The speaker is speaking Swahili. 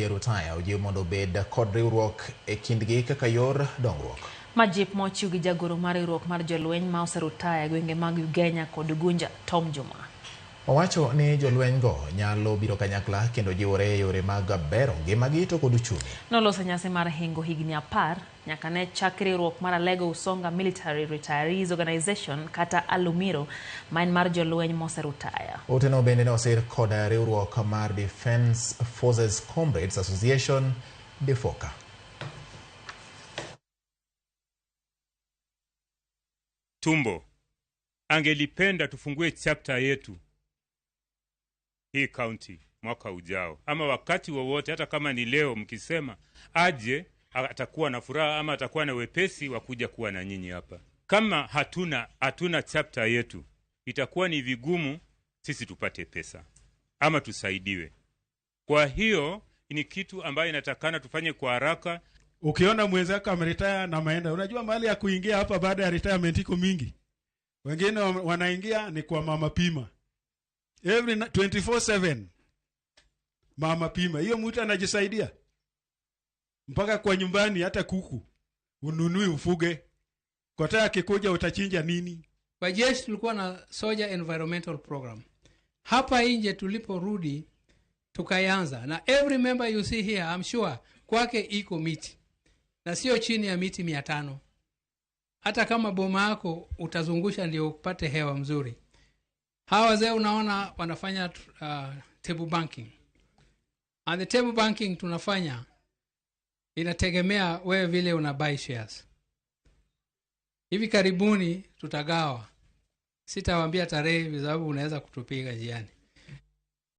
Rutaya ojiw mondo obed kod riwruok e kindgi kaka yor dongruok. Majip mochiw gi jagoro mar riwruok mar jolweny ma oserutaya e gwenge mag Ugenya kod Ugunja, Tom Juma. Owacho ni jolweny go nyalo biro kanyakla kendo jiwore e yore mag bero ngimagi to kod uchumi. Noloso nyasi mar hingo higni 10 nyaka ne chak riwruok mar Alego Usonga Military Retirees Organization kata Alumiro ma en mar jolweny moserutaya. Oteno bende ne osir kod riwruok mar Defence Forces Comrades Association DEFOCA. Tumbo angelipenda tufungue chapter yetu hii county mwaka ujao ama wakati wowote, hata kama ni leo, mkisema aje atakuwa na furaha ama atakuwa na wepesi wa kuja kuwa na nyinyi hapa. Kama hatuna chapter yetu, itakuwa ni vigumu sisi tupate pesa ama tusaidiwe. Kwa hiyo ni kitu ambayo inatakana tufanye kwa haraka. Ukiona mwenzako ameretire na maenda, unajua mahali ya kuingia hapa baada ya retirement iko mingi. Wengine wanaingia ni kwa mama pima. Every 24/7 mama pima. Hiyo mtu anajisaidia. Mpaka kwa nyumbani hata kuku ununui ufuge. Kwa akikuja utachinja nini? Kwa jeshi tulikuwa na Soldier Environmental Program. Hapa nje tuliporudi tukaanza, na every member you see here, I'm sure kwake iko miti. Na sio chini ya miti 500. Hata kama boma yako utazungusha ndio upate hewa mzuri. Hawa wazee unaona wanafanya table banking. And the table banking tunafanya inategemea wewe vile una buy shares. Hivi karibuni tutagawa. Sitawaambia tarehe kwa sababu unaweza kutupiga jiani.